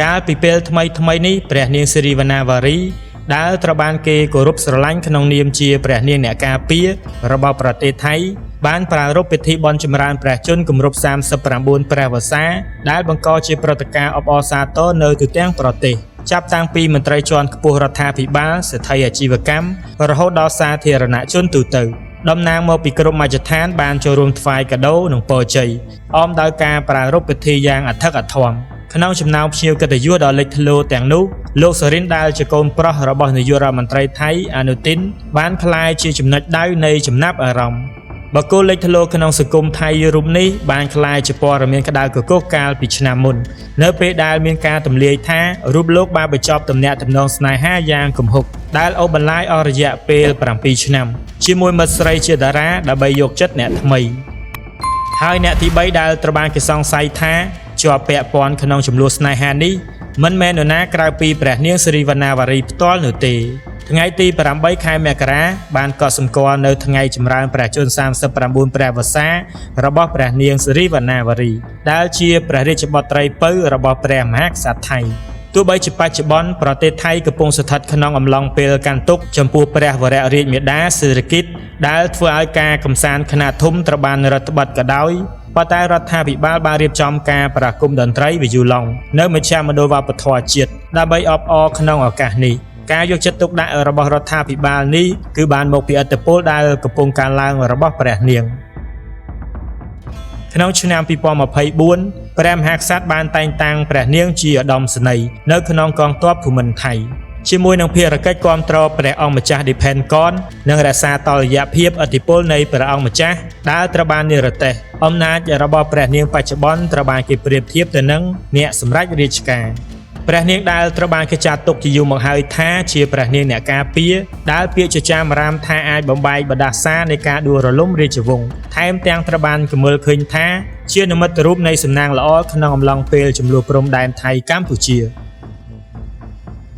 កាលពីពេលថ្មីថ្មីនេះព្រះនាងសិរីវណ្ណាវ៉ារីដែលត្រូវបានគេគោរពស្រឡាញ់ក្នុងនាមជាព្រះនាងអ្នកការពាររបស់ប្រទេសថៃបានប្រារព្ធពិធីបុណ្យចម្រើនព្រះជន្មគម្រប់39ព្រះវស្សាដែលបង្កជាព្រឹត្តិការណ៍អបអរសាទរនៅទូទាំងប្រទេសចាប់តាំងពីមន្ត្រីជាន់ខ្ពស់រដ្ឋាភិបាលសេដ្ឋីអាជីវកម្មរហូតដល់សាធារណជនទូទៅតំណាងមកពីគ្រប់មជ្ឈដ្ឋានបានចូលរួមថ្វាយកាដូនិងពរជ័យអមដោយការប្រារព្ធពិធីយ៉ាងអធិកអធមក្នុងចំណោមភ្ញៀវកិត្តិយសដ៏លេចធ្លោទាំងនោះលោកសូរិនដែលជាកូនប្រុសរបស់នាយករដ្ឋមន្ត្រីថៃអានុទីនបានក្លាយជាចំណុចដៅនៃចំណាប់អារម្មណ៍បុគ្គលលេចធ្លោក្នុងសង្គមថៃរូបនេះបានក្លាយជាព័ត៌មានក្តៅគគុកកាលពីឆ្នាំមុននៅពេលដែលមានការទម្លាយថារូបលោកបានបញ្ចប់ទំនាក់ទំនងស្នេហាយ៉ាងគំហុកដែលអូសបន្លាយអស់រយៈពេល7ឆ្នាំជាមួយមិត្តស្រីជាតារាដើម្បីយកចិត្តអ្នកថ្មីហើយអ្នកទី3ដែលត្រូវបានគេសង្ស័យថាជាប់ពាក់ព័ន្ធក្នុងចំនួនស្នេហានេះមិនមែននរណាក្រៅពីព្រះនាងសិរីវណ្ណាវ៉ារីផ្ទាល់នោះទេថ្ងៃទី8ខែមករាបានកត់សម្គាល់នៅថ្ងៃចម្រើនព្រះជន្ម39ព្រះវស្សារបស់ព្រះនាងសិរីវណ្ណាវ៉ារីដែលជាព្រះរាជបុត្រីពៅរបស់ព្រះមហាក្សត្រថៃទោះបីជាបច្ចុប្បន្នប្រទេសថៃកំពុងស្ថិតក្នុងអំឡុងពេលកាន់ទុក្ខចំពោះព្រះវររាជមាតាសិរិកិទ្ធដែលធ្វើឲ្យការកំសាន្តខ្នាតធំត្រូវបានរដ្ឋបិទក៏ដោយប៉ុន្តែរដ្ឋាភិបាលបានរៀបចំការប្រគំតន្ត្រីវីយូឡុងនៅមជ្ឈមណ្ឌលវប្បធម៌ជាតិដើម្បីអបអរក្នុងឱកាសនេះការយកចិត្តទុកដាក់របស់រដ្ឋាភិបាលនេះគឺបានមកពីឥទ្ធិពលដែលកំពុងកើនឡើងរបស់ព្រះនាងក្នុងឆ្នាំ2024ព្រះមហាក្សត្របានតែងតាំងព្រះនាងជាឧត្តមសេនីយ៍នៅក្នុងកងទ័ពភូមិន្ទថៃជាមួយនឹងភារកិច្ចគាំទ្រព្រះអង្គម្ចាស់ឌីផេនកននិងរក្សាតុល្យភាពឥទ្ធិពលនៃព្រះអង្គម្ចាស់ដែលត្រូវបាននិរទេសអំណាចរបស់ព្រះនាងបច្ចុប្បន្នត្រូវបានគេប្រៀបធៀបទៅនឹងអ្នកសម្រេចរាជការព្រះនាងដែលត្រូវបានគេចាត់ទុកជាយូរមកហើយថាជាព្រះនាងអ្នកការពារដែលពាក្យចចាមរាមថាអាចបំបែកបដាសានៃការដួលរលំរាជវង្សថែមទាំងត្រូវបានគេមើលឃើញថាជានិមិត្តរូបនៃសំណាងល្អក្នុងអំឡុងពេលចំនួនព្រំដែនថៃកម្ពុជា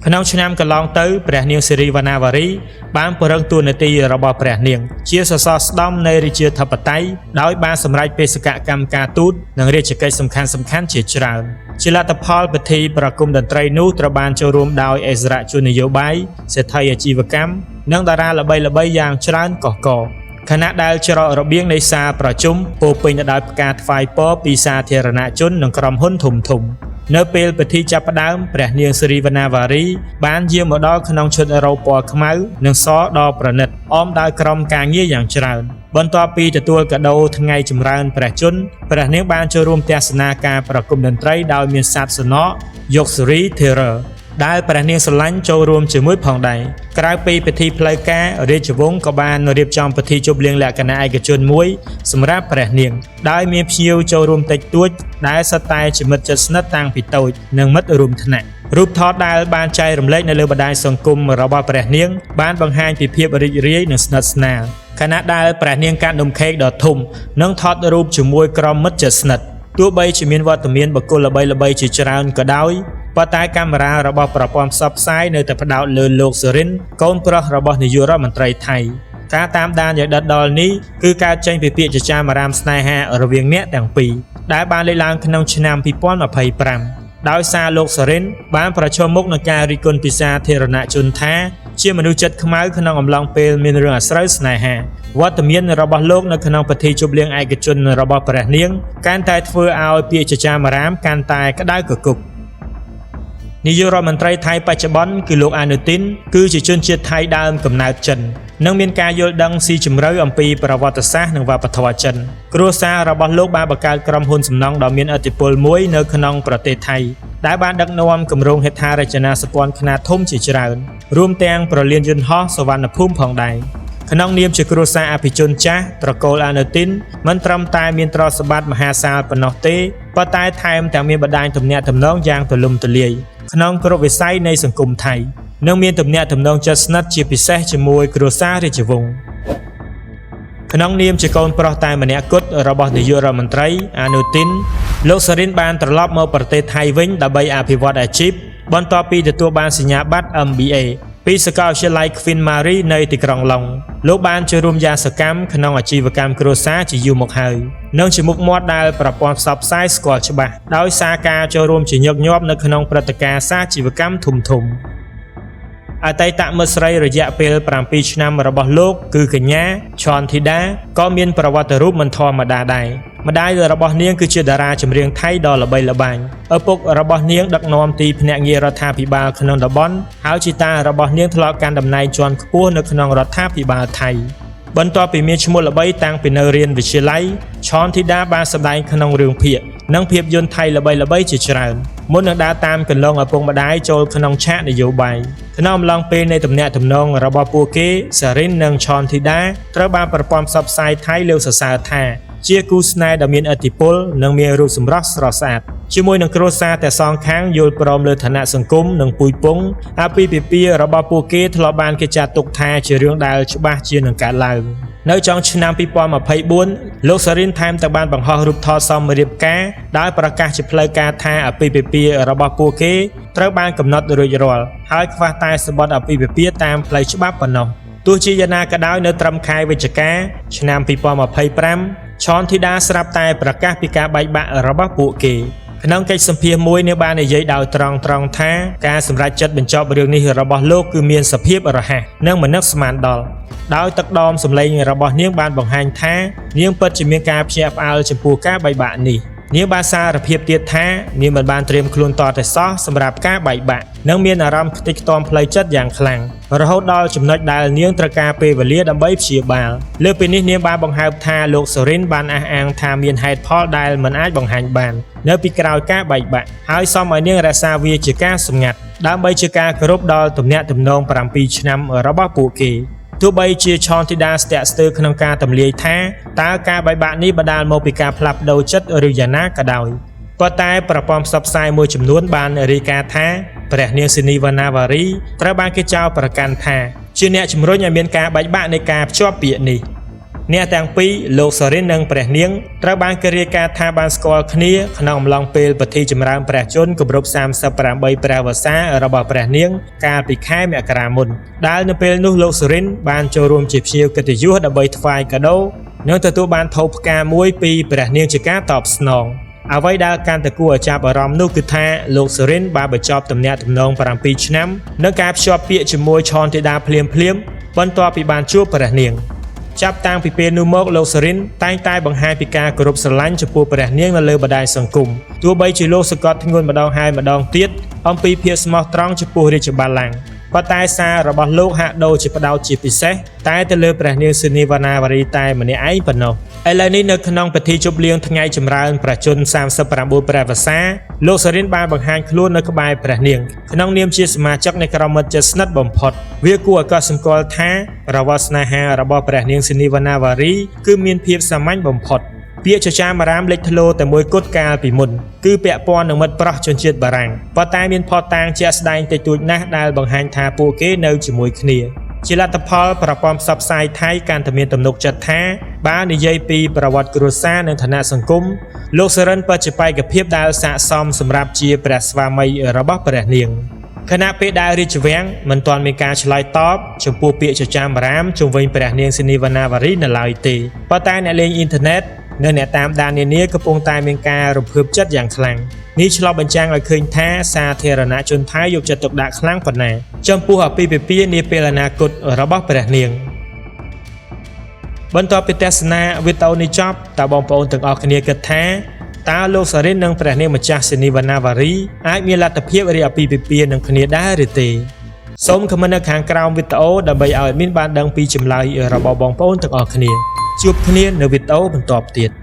ក្នុងឆ្នាំកន្លងទៅព្រះនាងសិរីវណ្ណាវ៉ារីបានពង្រឹងតួនាទីរបស់ព្រះនាងជាសសរស្តម្ភនៃរាជាធិបតេយ្យដោយបានសម្រេចបេសកកម្មការទូតនិងរាជកិច្ចសំខាន់ៗជាច្រើនជាលទ្ធផលពិធីប្រគំតន្ត្រីនោះត្រូវបានចូលរួមដោយអិសរាជជននយោបាយសេដ្ឋីអាជីវកម្មនិងតារាល្បីៗយ៉ាងច្រើនកុះករខណៈដែលច្រករបៀងនៃសាលប្រជុំពោពេញទៅដោយផ្កាថ្វាយពរពីសាធារណជននិងក្រុមហ៊ុនធំៗនៅពេលពិធីចាប់ផ្ដើមព្រះនាងសិរីវណ្ណាវ៉ារីបានយាងមកដល់ក្នុងឈុតរ៉ូបពណ៌ខ្មៅនិងសដ៏ប្រណិតអមដោយក្រុមការងារយ៉ាងច្រើនបន្ទាប់ពីទទួលកាដូថ្ងៃចម្រើនព្រះជន្មព្រះនាងបានចូលរួមទស្សនាការប្រគំតន្ត្រីដោយមានសត្វសំណកយកសេរី Terror ដែលព្រះនាងស្រឡាញ់ចូលរួមជាមួយផងដែរក្រៅពីពិធីផ្លូវការរាជវង្សក៏បានរៀបចំពិធីជប់លៀងលក្ខណៈឯកជនមួយសម្រាប់ព្រះនាងដោយមានភ្ញៀវចូលរួមតិចតួចដែលសុទ្ធតែជាមិត្តជិតស្និទ្ធតាំងពីតូចនិងមិត្តរួមថ្នាក់រូបថតដែលបានចែករំលែកនៅលើបណ្ដាញសង្គមរបស់ព្រះនាងបានបង្ហាញពីភាពរីករាយនិងស្និទ្ធស្នាលខណៈដែលព្រះនាងកាត់នំខេកដ៏ធំនិងថតរូបជាមួយក្រុមមិត្តជិតស្និទ្ធទោះបីជាមានវត្តមានបុគ្គលល្បីៗជាច្រើនក៏ដោយប៉ុន្តែកាមេរ៉ារបស់ប្រព័ន្ធផ្សព្វផ្សាយនៅតែផ្ដោតលើលោកសូរិនកូនប្រុសរបស់នាយករដ្ឋមន្ត្រីថៃការតាមដានយ៉ាងដិតដល់នេះគឺការចេញពីពាក្យចចាមអារាមស្នេហារវាងអ្នកទាំងពីរដែលបានលេចឡើងក្នុងឆ្នាំ2025ដោយសារលោកសូរិនបានប្រឈមមុខនឹងការរិះគន់ពីសាធារណជនថាជាមនុស្សចិត្តខ្មៅក្នុងអំឡុងពេលមានរឿងអាស្រូវស្នេហាវត្តមានរបស់លោកនៅក្នុងពិធីជប់លៀងឯកជនរបស់ព្រះនាងកាន់តែធ្វើឲ្យពាក្យចចាមអារាមកាន់តែក្តៅគគុកនាយករដ្ឋមន្ត្រីថៃបច្ចុប្បន្នគឺលោកអានុទីនគឺជាជនជាតិថៃដើមកំណើតចិននិងមានការយល់ដឹងស៊ីជម្រៅអំពីប្រវត្តិសាស្ត្រនិងវប្បធម៌ចិនគ្រួសាររបស់លោកបានបង្កើតក្រុមហ៊ុនសំណង់ដ៏មានឥទ្ធិពលមួយនៅក្នុងប្រទេសថៃដែលបានដឹកនាំគម្រោងហេដ្ឋារចនាសម្ព័ន្ធខ្នាតធំជាច្រើនរួមទាំងប្រលានយន្តហោះសុវណ្ណភូមិផងដែរក្នុងនាមជាគ្រួសារអភិជនចាស់ត្រកូលអានុទីនមិនត្រឹមតែមានទ្រព្យសម្បត្តិមហាសាលប៉ុណ្ណោះទេប៉ុន្តែថែមទាំងមានបណ្ដាញទំនាក់ទំនងយ៉ាងទូលំទូលាយក្នុងគ្រប់វិស័យនៃសង្គមថៃនិងមានទំនាក់ទំនងជិតស្និទ្ធជាពិសេសជាមួយគ្រួសាររាជវង្សក្នុងនាមជាកូនប្រុសតែម្នាក់គត់របស់នាយករដ្ឋមន្ត្រីអានុទីនលោកសារិនបានត្រឡប់មកប្រទេសថៃវិញដើម្បីអភិវឌ្ឍអាជីពបន្ទាប់ពីទទួលបានសញ្ញាបត្រ MBA ពីសាកលវិទ្យាល័យ Queen Mary នៃទីក្រុងឡុងលោកបានចូលរួមយ៉ាងសកម្មក្នុងអាជីវកម្មគ្រួសារជាយូរមកហើយនិងជាមុខមាត់ដែលប្រព័ន្ធផ្សព្វផ្សាយស្គាល់ច្បាស់ដោយសារការចូលរួមជាញឹកញាប់នៅក្នុងព្រឹត្តិការណ៍សាជីវកម្មធំៗអតីតមិត្តស្រីរយៈពេល7ឆ្នាំរបស់លោកគឺកញ្ញាឆនធីតាក៏មានប្រវត្តិរូបមិនធម្មតាដែរម្ដាយរបស់នាងគឺជាតារាចម្រៀងថៃដ៏ល្បីល្បាញឪពុករបស់នាងដឹកនាំទីភ្នាក់ងាររដ្ឋាភិបាលក្នុងតំបន់ហើយជីតារបស់នាងធ្លាប់កាន់តំណែងជាន់ខ្ពស់នៅក្នុងរដ្ឋាភិបាលថៃបន្ទាប់ពីមានឈ្មោះល្បីតាំងពីនៅរៀនវិទ្យាល័យឆនធីតាបានសម្ដែងក្នុងរឿងភាគនិងភាពយន្តថៃល្បីៗជាច្រើនមុននឹងដើរតាមកន្លងឪពុកម្ដាយចូលក្នុងឆាកនយោបាយក្នុងអំឡុងពេលនៃទំនាក់ទំនងរបស់ពួកគេសារិននិងឆនធីតាត្រូវបានប្រព័ន្ធផ្សព្វផ្សាយថៃលើកសរសើរថាជាគូស្នេហ៍ដ៏មានឥទ្ធិពលនិងមានរូបសម្រស់ស្រស់ស្អាតជាមួយនឹងគ្រួសារទាំងសងខាងយល់ព្រមលើឋានៈសង្គមនិងពូជពងអាពាហ៍ពិពាហ៍របស់ពួកគេធ្លាប់បានគេចាត់ទុកថាជារឿងដែលច្បាស់ជានឹងកើតឡើងនៅចុងឆ្នាំ2024លោកសារិនថែមទាំងបានបង្ហោះរូបថតសមរៀបការដោយប្រកាសជាផ្លូវការថាអាពាហ៍ពិពាហ៍របស់ពួកគេត្រូវបានកំណត់រួចរាល់ហើយខ្វះតែសម្បត្តិអាពាហ៍ពិពាហ៍តាមផ្លូវច្បាប់ប៉ុណ្ណោះទោះជាយ៉ាងណាក៏ដោយនៅត្រឹមខែវិច្ឆិកាឆ្នាំ2025ឆនធីតាស្រាប់តែប្រកាសពីការបែកបាក់របស់ពួកគេក្នុងកិច្ចសម្ភាសន៍មួយនាងបាននិយាយដោយត្រង់ៗថាការសម្រេចចិត្តបញ្ចប់រឿងនេះរបស់លោកគឺមានសភាពរហ័សនិងមិននឹកស្មានដល់ដោយទឹកដមសម្លេងរបស់នាងបានបង្ហាញថានាងពិតជាមានការភ្ញាក់ផ្អើលចំពោះការបែកបាក់នេះនាងបានសារភាពទៀតថានាងមិនបានត្រៀមខ្លួនតតែសោះសម្រាប់ការបែកបាក់និងមានអារម្មណ៍ខ្ទេចខ្ទាំផ្លូវចិត្តយ៉ាងខ្លាំងរហូតដល់ចំណុចដែលនាងត្រូវការពេលវេលាដើម្បីព្យាបាលលើពីនេះនាងបានបង្ហើបថាលោកសូរិនបានអះអាងថាមានហេតុផលដែលមិនអាចបង្ហាញបាននៅពីក្រោយការបែកបាក់ហើយសុំឲ្យនាងរក្សាវាជាការសម្ងាត់ដើម្បីជាការគោរពដល់ទំនាក់ទំនង7ឆ្នាំរបស់ពួកគេទោះបីជាឆនធីតាស្ទាក់ស្ទើរក្នុងការទម្លាយថាតើការបែកបាក់នេះបណ្ដាលមកពីការផ្លាស់ប្ដូរចិត្តឬយ៉ាងណាក៏ដោយប៉ុន្តែប្រព័ន្ធផ្សព្វផ្សាយមួយចំនួនបានរាយការណ៍ថាព្រះនាងសេនីវណ្ណាវ៉ារីត្រូវបានគេចោទប្រកាន់ថាជាអ្នកជំរុញឲ្យមានការបែកបាក់នៃការភ្ជាប់ពាក្យនេះអ្នកទាំងពីរលោកសារិននិងព្រះនាងត្រូវបានគេរាយការណ៍ថាបានស្គាល់គ្នាក្នុងអំឡុងពេលពិធីចម្រើនព្រះជន្មគម្រប់38ព្រះវស្សារបស់ព្រះនាងកាលពីខែមករាមុនដែលនៅពេលនោះលោកសារិនបានចូលរួមជាភ្ញៀវកិត្តិយសដើម្បីថ្វាយកាដូនិងទទួលបានថូផ្កាមួយពីព្រះនាងជាការតបស្នងអ្វីដែលកាន់តែគួរឲ្យចាប់អារម្មណ៍នោះគឺថាលោកសូរិនបានបញ្ចប់ទំនាក់ទំនង7ឆ្នាំនិងការភ្ជាប់ពាក្យជាមួយឆនធីតាភ្លាមៗបន្ទាប់ពីបានជួបព្រះនាងចាប់តាំងពីពេលនោះមកលោកសូរិនតែងតែបង្ហាញពីការគោរពស្រឡាញ់ចំពោះព្រះនាងនៅលើបណ្ដាញសង្គមទោះបីជាលោកសង្កត់ធ្ងន់ម្ដងហើយម្ដងទៀតអំពីភាពស្មោះត្រង់ចំពោះរាជបល្ល័ង្កប៉ុន្តែសាររបស់លោកហាក់ដូចជាផ្ដោតជាពិសេសតែទៅលើព្រះនាងសេនីវណ្ណាវរីតែម្នាក់ឯងប៉ុណ្ណោះឥឡូវនេះនៅក្នុងពិធីជប់លៀងថ្ងៃចម្រើនព្រះជន្ម39ព្រះវស្សាលោកសារិនបានបង្ហាញខ្លួននៅក្បែរព្រះនាងក្នុងនាមជាសមាជិកនៃក្រុមមិត្តជិតស្និទ្ធបំផុតវាគួរឲ្យកត់សម្គាល់ថាប្រវត្តិស្នេហារបស់ព្រះនាងសេនីវណ្ណាវរីគឺមានភាពសាមញ្ញបំផុតពាក្យចចាមអារាមលេចធ្លោតែមួយគត់កាលពីមុនគឺពាក់ព័ន្ធនឹងមិត្តប្រុសជនជាតិបារាំងប៉ុន្តែមានភស្តុតាងជាក់ស្ដែងតិចតួចណាស់ដែលបង្ហាញថាពួកគេនៅជាមួយគ្នាជាលទ្ធផលប្រព័ន្ធផ្សព្វផ្សាយថៃកាន់តែមានទំនុកចិត្តថាបើនិយាយពីប្រវត្តិគ្រួសារនិងឋានៈសង្គមលោកសរិនពិតជាបេក្ខភាពដែលស័ក្តិសមសម្រាប់ជាព្រះស្វាមីរបស់ព្រះនាងខណៈពេលដែលរាជវាំងមិនទាន់មានការឆ្លើយតបចំពោះពាក្យចចាមអារាមជុំវិញព្រះនាងសេនីវណ្ណាវរីនៅឡើយទេប៉ុន្តែអ្នកលេងអ៊ីនធឺណិតនិងអ្នកតាមដាននានាកំពុងតែមានការរំភើបចិត្តយ៉ាងខ្លាំងនេះឆ្លុះបញ្ចាំងឲ្យឃើញថាសាធារណជនថៃយកចិត្តទុកដាក់ខ្លាំងប៉ុណ្ណាចំពោះអាពាហ៍ពិពាហ៍នាពេលអនាគតរបស់ព្រះនាងបន្ទាប់ពីទស្សនាវីដេអូនេះចប់តើបងប្អូនទាំងអស់គ្នាគិតថាតើលោកសារិននិងព្រះនាងម្ចាស់សេនីវណ្ណាវរីអាចមានលទ្ធភាពរៀបអាពាហ៍ពិពាហ៍នឹងគ្នាដែរឬទេសូមខមមិននៅខាងក្រោមវីដេអូដើម្បីឲ្យមានបានដឹងពីចម្លើយរបស់បងប្អូនទាំងអស់គ្នាជួបគ្នានៅវីដេអូបន្ទាប់ទៀត។